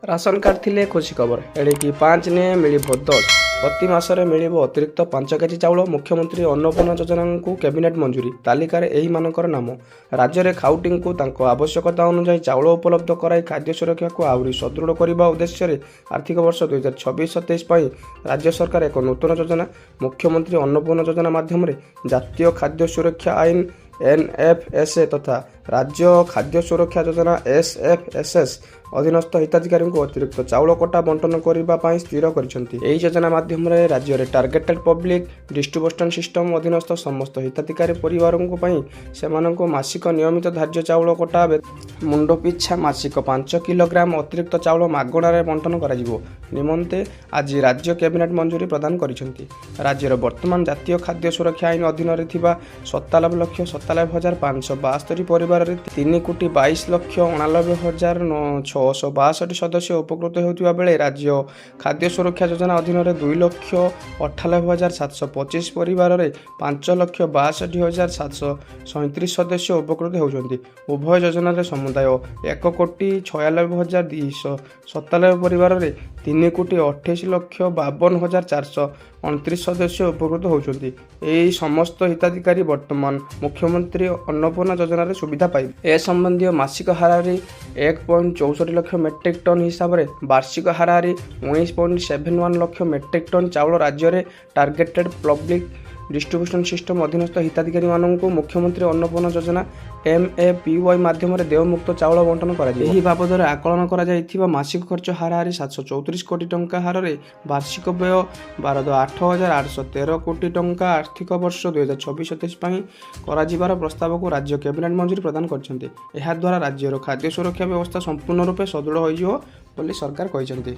Ration card ଥିଲେ ଖୁସି ଖବର। ଏଣିକି 5 ନେ ମିଳିବ 10। ପ୍ରତି ମାସରେ ମିଳିବ ଅତିରିକ୍ତ 5 କେଜି ଚାଉଳ। ମୁଖ୍ୟମନ୍ତ୍ରୀ ଅନ୍ନପୂର୍ଣ୍ଣା ଯୋଜନାକୁ କ୍ୟାବିନେଟ୍ ମଞ୍ଜୁରୀ। ତାଲିକାରେ ଏହିମାନଙ୍କର ନାମ। ରାଜ୍ୟରେ ଖାଉଟିଙ୍କୁ ତାଙ୍କ ଆବଶ୍ୟକତା ଅନୁଯାୟୀ ଚାଉଳ ଉପଲବ୍ଧ କରାଇ ଖାଦ୍ୟ ସୁରକ୍ଷାକୁ ଆହୁରି ସୁଦୃଢ଼ କରିବା ଉଦ୍ଦେଶ୍ୟରେ ଆର୍ଥିକ ବର୍ଷ 2026-27 ପାଇଁ ରାଜ୍ୟ ସରକାର ଏକ ନୂତନ ଯୋଜନା ମୁଖ୍ୟମନ୍ତ୍ରୀ ଅନ୍ନପୂର୍ଣ୍ଣା ଯୋଜନା ମାଧ୍ୟମରେ ଜାତୀୟ ଖାଦ୍ୟ ସୁରକ୍ଷା ଆଇନ ଏନ୍ଏଫ୍ଏସ୍ଏ ତଥା ରାଜ୍ୟ ଖାଦ୍ୟ ସୁରକ୍ଷା ଯୋଜନା ଏସ୍ଏଫ୍ଏସ୍ଏସ୍ ଅଧୀନସ୍ଥ ହିତାଧିକାରୀଙ୍କୁ ଅତିରିକ୍ତ ଚାଉଳ କୋଟା ବଣ୍ଟନ କରିବା ପାଇଁ ସ୍ଥିର କରିଛନ୍ତି। ଏହି ଯୋଜନା ମାଧ୍ୟମରେ ରାଜ୍ୟରେ ଟାର୍ଗେଟେଡ୍ ପବ୍ଲିକ୍ ଡିଷ୍ଟ୍ରିବ୍ୟୁସନ୍ ସିଷ୍ଟମ୍ ଅଧୀନସ୍ଥ ସମସ୍ତ ହିତାଧିକାରୀ ପରିବାରଙ୍କ ପାଇଁ ସେମାନଙ୍କୁ ମାସିକ ନିୟମିତ ଧାର୍ଯ୍ୟ ଚାଉଳ କୋଟା ମୁଣ୍ଡ ପିଛା ମାସିକ 5 କିଲୋଗ୍ରାମ ଅତିରିକ୍ତ ଚାଉଳ ମାଗଣାରେ ବଣ୍ଟନ କରାଯିବ ନିମନ୍ତେ ଆଜି ରାଜ୍ୟ କ୍ୟାବିନେଟ୍ ମଞ୍ଜୁରୀ ପ୍ରଦାନ କରିଛନ୍ତି। ରାଜ୍ୟର ବର୍ତ୍ତମାନ ଜାତୀୟ ଖାଦ୍ୟ ସୁରକ୍ଷା ଆଇନ ଅଧୀନରେ ଥିବା 97,97,572 ପରିବାରରେ 3,22,89,662 ସଦସ୍ୟ ଉପକୃତ ହେଉଥିବା ବେଳେ ରାଜ୍ୟ ଖାଦ୍ୟ ସୁରକ୍ଷା ଯୋଜନା ଅଧୀନରେ 2,98,725 ପରିବାରରେ 5,62,737 ସଦସ୍ୟ ଉପକୃତ ହେଉଛନ୍ତି। ଉଭୟ ଯୋଜନାରେ ସମୁଦାୟ 1,96,297 ପରିବାରରେ 3,28,52,429 ସଦସ୍ୟ ଉପକୃତ ହେଉଛନ୍ତି। ଏହି ସମସ୍ତ ହିତାଧିକାରୀ ବର୍ତ୍ତମାନ ମୁଖ୍ୟମନ୍ତ୍ରୀ ଅନ୍ନପୂର୍ଣ୍ଣା ଯୋଜନାରେ ସୁବିଧା ପାଇବେ। ଏ ସମ୍ବନ୍ଧୀୟ ମାସିକ ହାରାହାରି 1.64 ଲକ୍ଷ ମେଟ୍ରିକ୍ ଟନ୍ ହିସାବରେ ବାର୍ଷିକ ହାରାହାରି 19.71 ଲକ୍ଷ ମେଟ୍ରିକ୍ ଟନ୍ ଚାଉଳ ରାଜ୍ୟରେ ଟାର୍ଗେଟେଡ୍ ପବ୍ଲିକ୍ ଡିଷ୍ଟ୍ରିବ୍ୟୁସନ୍ ସିଷ୍ଟମ୍ ଅଧୀନସ୍ଥ ହିତାଧିକାରୀମାନଙ୍କୁ ମୁଖ୍ୟମନ୍ତ୍ରୀ ଅନ୍ନପୂର୍ଣ୍ଣା ଯୋଜନା ଏମ୍ଏପିୱାଇ ମାଧ୍ୟମରେ ଦେୟମୁକ୍ତ ଚାଉଳ ବଣ୍ଟନ କରାଯିବ। ଏହି ବାବଦରେ ଆକଳନ କରାଯାଇଥିବା ମାସିକ ଖର୍ଚ୍ଚ ହାରାହାରି 734 କୋଟି ଟଙ୍କା ହାରରେ ବାର୍ଷିକ ବ୍ୟୟ ବାବଦ 8,813 କୋଟି ଟଙ୍କା ଆର୍ଥିକ ବର୍ଷ 2026-27 ପାଇଁ କରାଯିବାର ପ୍ରସ୍ତାବକୁ ରାଜ୍ୟ କ୍ୟାବିନେଟ୍ ମଞ୍ଜୁରୀ ପ୍ରଦାନ କରିଛନ୍ତି। ଏହାଦ୍ୱାରା ରାଜ୍ୟର ଖାଦ୍ୟ ସୁରକ୍ଷା ବ୍ୟବସ୍ଥା ସମ୍ପୂର୍ଣ୍ଣ ରୂପେ ସୁଦୃଢ଼ ହୋଇଯିବ ବୋଲି ସରକାର କହିଛନ୍ତି।